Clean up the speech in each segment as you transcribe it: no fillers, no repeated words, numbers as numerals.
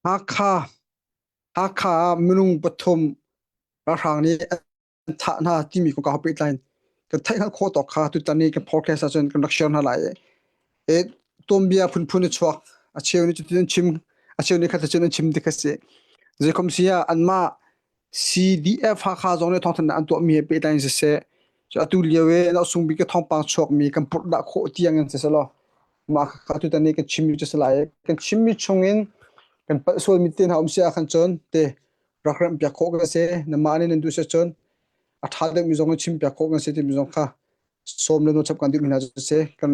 Hakha Hakha ah minung pathum ralhrang nih an thah hna timi kong ka pehtlai in kan theih hngalh khawh tawk kha tutan i kan podcast ahcun kan rak share hna lai i tuanbia phunphun a chuak. A cheu nih cutin an chim, a cheu nih khaticun an chim ti kha si. Zeikhom si ah anmah CDF Hakha zong nih thawngthanhnak an tuahmi he pehtlai in siseh, cu atu lio i Nosung bik i thawngpang chuakmi kan purh dah khawh tiang in siseh law mah kha tutan i kan chimmi cu si lai i kan chimmi chungin kan palh sualmi te hna um si ahkhan cun te rak remh piak khawh kan si. Namah nih nan duh si cun a ṭha deuhmi zong in chim piak khawh kan si timi zong kha sawm le nawlchap kan duhmi hna cu si. Kan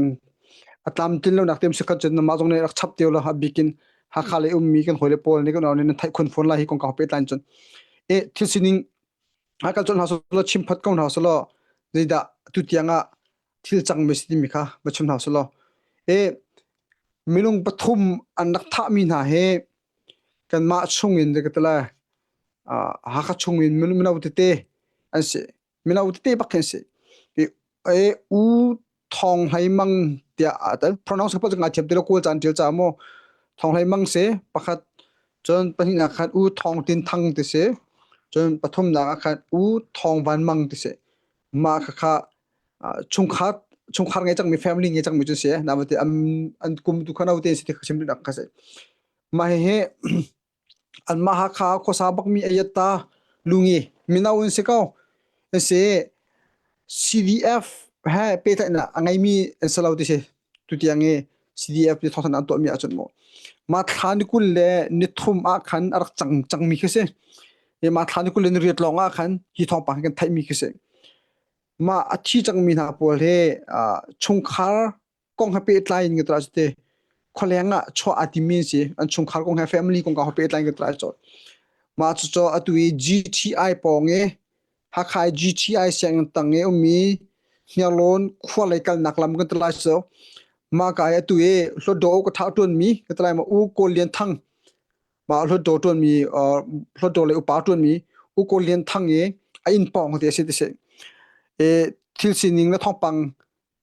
a tlamtlin lonak te um si khan cun namah zong nih rak chap te law a bik in Hakha lei ummi kan hawile pawl nih kan nih nan theih khun fawn lai hi kongkau pehtlai cun e thil sining hakal cun hna selaw chim phot ko hna selaw zeidah tu tiang ah thil cang mi si timi kha va chim hna selaw e minung pathum an rak thahmi hna hi kanmah chungin ka ti lai Hakha chungin mino tete an si mino tete bak khi an si e U Thawng Hlei Mang tiah aa tel pronounce ka palh ngai thiam ti lo kawl caan ṭial caah maw Thawng Hlei Mang si pakhat cun pahnihnak khan U Thawng Tin Thang ti si cun pathumnak ah khan U Thawng Van Mang ti si mah khakha chungkhar chungkhar ngei cangmi family ngei cangmi cu si na te an an kum tu kha naute si ti kha chim duhnak kha si mah hihi anmah Hakha khuasa bakmi ayatta lungi mino an si ko si CDF he pehtlaihnak a ngeimi an si lo ti si tutiang i CDF nih thawngthanhnak an tuahmi ahcun maw ma thla ni 20 le ni thum ah khan a rak cang cangmi khi si ma thla ni 20 le ni riat lawng ah khan hi thawngpang hi kan theihmi khi si mah a thi cangmi hna pawl hi chungkhar kong he pehtlai in ka tla te khualeng ah chuah aa timmi an si an chungkhar kong he family kong ka pehtlai in ka tla cho mah cucu atu i GTI pawng i Hakha i GTI sianginn tang i ummi Hniarlawn khua lei kalnak lam kan ti lai so mah ka i atu i Hlawdaw ka tha tuanmi ka ti lai ma U Kawl Lian Thang mah Hlawdaw tuanmi Hlawdaw le upa tuanmi U Kawl Lian Thang i a inn pawng te a si ti si e thil sining le thawngpang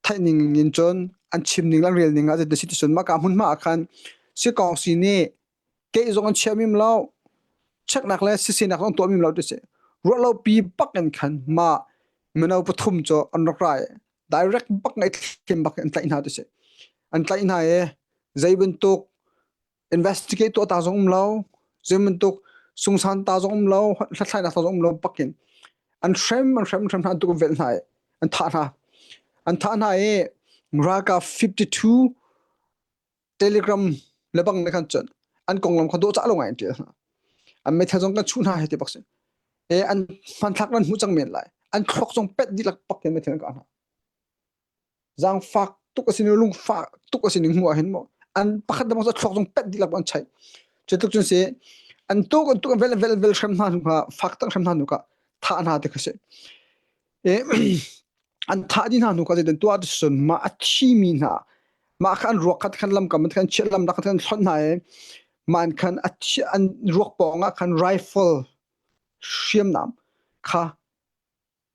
theih ning in cun an chim ning an rel ning ah zeitin si ti cun mah ka hmunhma ah khan sikawng si nih keh zong an chia mim lo cheknak le sisinak zong tuah mim lo ti si ruah lo pi bak in khan mah mino pathum cu an rak rai direct bak ngai thlim bak an tlaih hna ti si an tlaih hna i zei bantuk investigate tuah ta zong um lo zei bantuk sungsan ta zong um lo hlathlainak ta zong um lo pakin an hrem an hrem hrem hna an tuk velh hna i an thah hna an thah hna i ralkap 52 telegram le bang ne khan cun an konglam kha dawh cah lo ngai an tial hna an meithal zong kan chuh hna he ti bak si e an hmanthlak nan hmuh cang men lai an thluak zong pet dihlak pak in meithal an kah hna Zaangfak tuk a si ning lungfak tuk a si ning hmuh ah hin maw an pakhat dang cu thluak zong pet dihlak an chaih. Cu tluk cun si an tuk an tuk an vel vel vel hrem hna hnu kha fak tak hrem hna hnu kha thah hna ti kha si. E, an thah dih hna hnu kha zeitin tuah ti cun mah a thimi hna mah kha an ruak kha khan lam kam khan chiah lam rak khan hlonh hna i mah an khan a thi an ruak pawng ah khan rifle hriamnam kha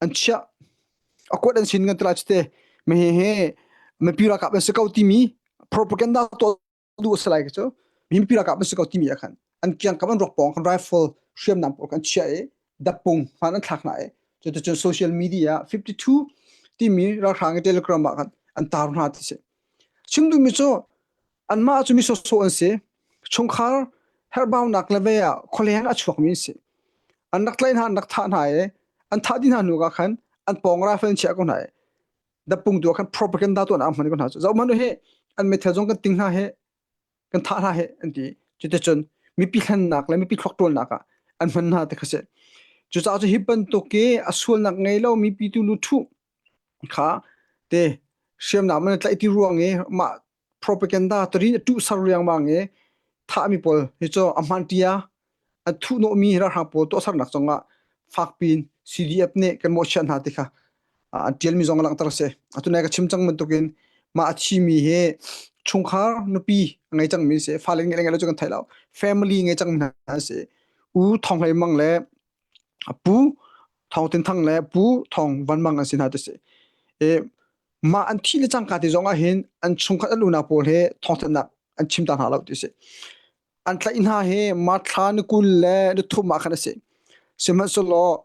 an chiah a kuat an sin kan ti lai te me he he mipi ralkap an si ko timi propaganda tuah duh a si lai cu mipi ralkap an si ko timi ah khan an kiangkap an ruak pawng khan rifle hriamnam pawl kan chiah i dappung hman an thlak hna i cuticun social media 52 timi ralhrang i telegram ah khan an tar hna ti si chim duhmi cu anmah cu mi sawsawh an si chungkhar herhbaunak le ve ah khualeng a chuakmi an si an rak tlaih hna an rak thah hna i an thah dih hna hnu ah khan an pawng rifle an chiah ko hna i dapung tu ah khan propaganda tuah an hman ko hna zoh hmanh hi an meithal zong kan ting hna he kan thah hna he an ti cuticun mipi hlennak le mipi thluak ṭawlnak ah an hman hna ti kha si cucaah cu hi bantuk i a sualnak ngei lo mipi tu lu thuh kha te hriamnam an tlaih ti ruang i mah propaganda tarin a tuh sar riangmang i thahmi pawl hi cu a hman tia an thuhnawhmi ralhrang pawl tuahsernak zongah fakpin CDF nih kan mawhchiat hna ti kha an ṭialmi zong a langhter a si. Atu nai ka chim cang bantukin mah a thimi hi chungkhar nupi a ngei cangmi si, fale ngei le ngei lo cu kan thei lo. Family ngei cangmi hna an si. U Thawng Hlei Mang le Pu Thawng Tin Thang le Pu Thawng Van Mang an si hna ti si. E, mah an thi le cangka ti zong ah hin an chungkhat an unau pawl he thawngthanhnak an chim ta hna lo ti si. An tlaih hna hi Marthla ni 23 ah khan a si. Sihmanhsehlaw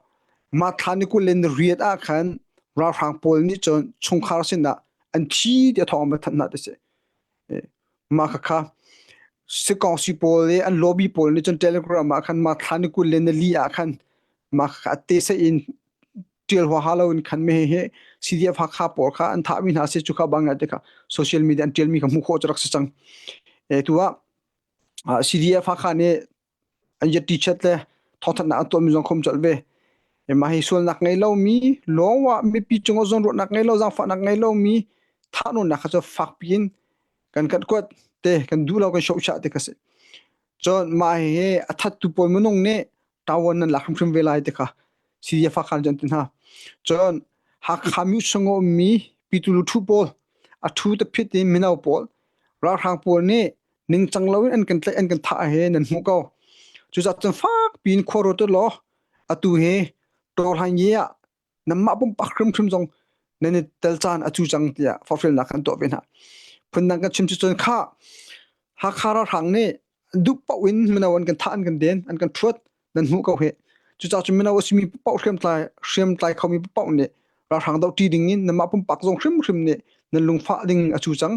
Marthla ni 28 ah khan ralhrang pawl nih cun chungkhar sinah an thi tiah thawng an va thanh hna ti si. Mah khakha sikawngsi pawl i an lobby pawl nih cun Telegram ah khan Marthla ni 24 ah khan mah khakha a te in ṭial huaha lo in khan me hi CDF Hakha pawl kha an thahmi hna si cu kha bang te kha social media an ṭialmi kha hmuh khawh cu rak si cang. E tu ah CDF Hakha nih an yet t-shirt le thawngthanhnak an tuahmi zong khom colh ve. E mah hi sualnak ngei lomi lawngah mipi cungah zawnruahnak ngei lo zaangfahnak ngei lomi thahnawnnak kha cu fakpi in kan kan kuat te kan duh lo kan shohshah te kha si. Cun mah hi a thattu pawl minung nih ṭawan nan lak hrimhrim ve lai ti kha CDF khan cun ti hna. Cun Hakha mi chung a ummi Pitulu ṭhu pawl, a ṭhu te phit in mino pawl, ralhrang pawl nih ningcang loin an kan tlaih an kan thah he nan hmuh ko. Cucaah cun fak piin khua ruat u law atu hi Tawhlan ye ah nanmah pumpak hrimhrim zong nan i tel caan a cu cang tiah forhfialnak kan tuah ve hna. Phundang kan chim cu cun kha Hakha ralhrang nih duh paoh in mino an kan thah an kan den an kan ṭhuat nan hmuh ko hih. Cucaah cun mino a simi paoh hriamtlai hriamtlai khomi paoh nih ralhrang doh ṭi ding in nanmah pumpak zong hrimhrim nih nan lungfah ding a cu cang.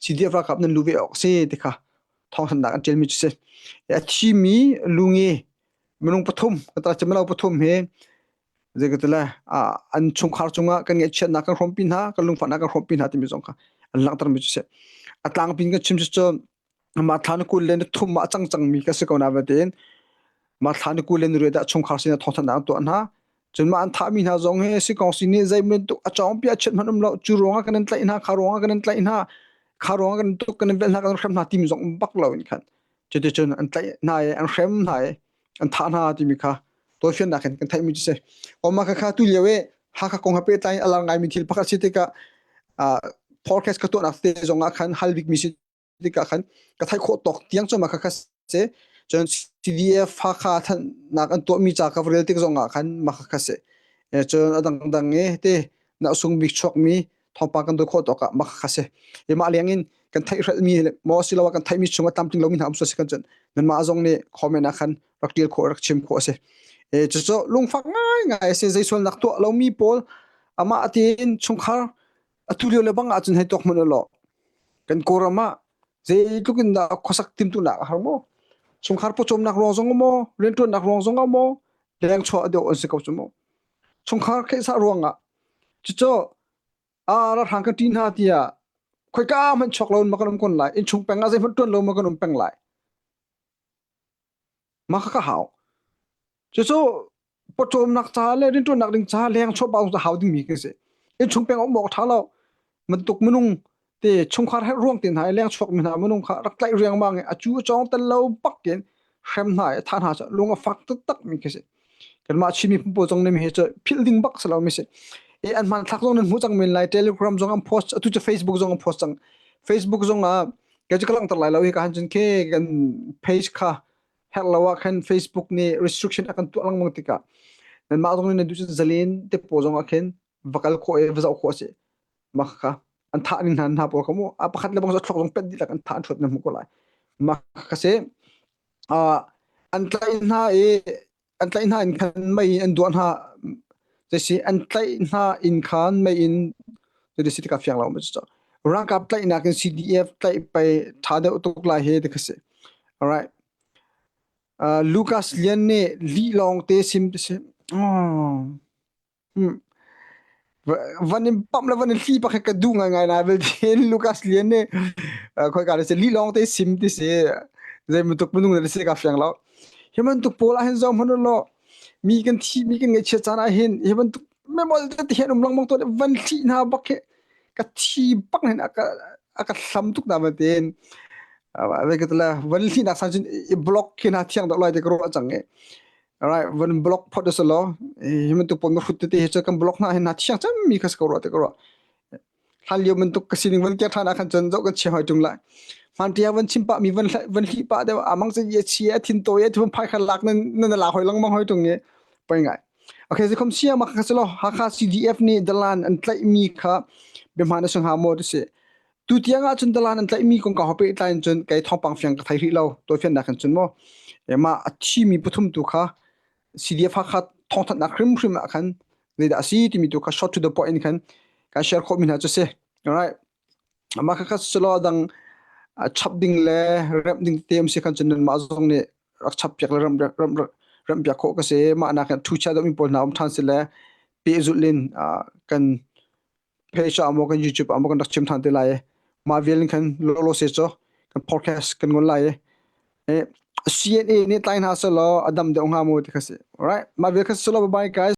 CDF ralkap nan lu ve awk si ti kha thawngthanhnak an ṭialmi cu si. A thimi lungi minung pathum ka mino pathum hi zeikatile an chungkhar cungah kan ngaihchiatnak kan hrawmpi hna kan lungfahnak kan hrawmpi hna timi zong kha an langhtermi cu si a tlangpi in kan chim cu mah thla ni 23 ah a cang cangmi ka si ko na vetein mah thla ni 20 dah chungkhar sin ah thawngthanhnak an tuah hna cun mah an thahmi hna zong hi si kong si nih zei bantuk a cawng pi a chiat hmanh um lo cu ruangah kan in tlaih hna kha ruangah kan in tlaih hna kha ruangah kan tuk kan in velh hna kan hrem hna timi zong bak lo in khan cuticun an tlaih hna i an hrem hna i an thah hna timi kha tawifiannak in kan theihmi cu si. Oma kha kha tu lio i Hakha kong he pehtlai in a lar ngaimi thil pakhat si tikah podcast ka tuahnak te zong ah khan hal bikmi si tikah khan ka theih khawh tawk tiang cu ma kha kha si. Cun CDF Hakha thanhnak an tuahmi ca ka rel tik zong ah khan ma kha kha si. Cun a dangdang i te na sung bik chuakmi thawngpang kan doh khawh tawk ah mak kha si. I mah leng in kan theih hrelhmi maw siloah kan theihmi chung a tlamtling lomi hna um si kan cun nanmah zong nih comment ah khan rak ṭial khawh rak chim khawh a si. E cucu lungfak ngaingai a si zei sualnak tuah lomi pawl amah tiin chungkhar atu lio le bang ahcun hei tuak hmanh law kan Kawlram ah zeitluk in dah khuasak timtunak a har maw chungkhar pawcawmnak ruang zong maw rianṭuannak ruang zong ah maw leng chuah deuh an si ko cu mu chungkhar kheihsah ruangah cucu a ralhrang kan ṭih hna tiah khoika hmanh chuak lo in ma kan um kon lai innchung peng ah zeihmanh ṭuan lo ma kan um peng lai ma kha ka hau cucu pawcawmnak ca le rianṭuannak ding ca leng chuah pah hau dingmi kan si innchung peng um awk ṭha lo bantuk minung te chungkhar herh ruang te hna i leng chuak mi hna minung kha rak tlaih riangmang i a cu a cawng tel lo bak in hrem hna i tha hna cu lung a fak taktak mi khi si kanmah Chin miphun pawl zong nih hi cu philh ding bak si lo mi si e an hmanthlak zong nan hmuh cang men lai telegram zong an post atu cu facebook zong an post cang facebook zong ah kei cu ka langhter lai lo hi ka han cun ke kan page kha herh lo ah khan facebook nih restriction a kan tuah lengmang tikah nanmah zong nih nan duh cun zalen te pawl zong ah khin va kal khawh i va zoh khawh a si mah kha an thah ning hna hna pawl kha mu a pakhat le bang cu thlok zong pet dihlak an thah an ṭhuat na hmuh ko lai mah kha si an tlaih hna i an tlaih hna in khan mei in an duah hna zeisi an tlaih hna in khan mei in cuti si tikah fiang lo ma cu ralkap tlaihnak in CDF tlaih pei ṭha deuh tuk lai he ti kha si alright uh, Lucas Lian nih lih lawng te sim ti si oh. Van in pamh le van in hli pakhat ka duh ngaingai na bel tin Lucas Lian nih khoika le si li lawng te sim ti si zei bantuk minung na si ka fiang lo hi bantuk pawl ah hin zo hmanh law mi kan thi mi kan ngaihchiat caan ah hin hi bantuk memol te hian um lengmang tawn van thli hna bak hi ka thi bak hin a ka a ka hlam tuk na ma tin van thli nak san cun i block khi na thiang deuh lai te ka ruah cang e Right, van block phot a lo. Hi bantuk pawl na hrut tete hi cu kan block hna hin na thiang cemmi kha si ko rua te ka ruah. Hlan lio bantuk ka sining van kir ṭhan ah khan cun zoh kan chia hoi ṭung lai. Hmaan tia van chim pah mi van van hlih pah deuh amang cu ye chi a thin tawi a thun phai kha lak nan nan la hoi lengmang hoi ṭung i poi ngai. Okay, zikhom sia mak kha si lo Hakha CDF nih dalan an tlaih mi kha biahman a sung ha maw ti si. Tu tiang ah cun dalan an tlaihmi kongkau he pehtlai in cun kei thawngpang fiang ka thei rih lo. Tawifiannak in cun maw mah a thimi pathum tu kha CDF Hakha thawngthanhnak hrimhrim ah khan zeidah a si timi tu kha short to the point in khan kan share khawhmi hna cu si. Alright. Mah kha kha silo dang chap ding le remh ding te um si khan cun nanmah zong nih rak chap piak le remh remh remh piak khawh ka si. Mah nak thu chia deuhmi pawl hna um ṭhan si le pehzulh in kan page ah maw kan YouTube ah maw kan rak chim ṭhan te lai i mah vial in khan lawlaw se cu kan podcast kan ngol lai i CNA nih tlai hna selaw a dam deuh hnga mu ti kha si. Alright, mah vial kha si selaw bye bye guys.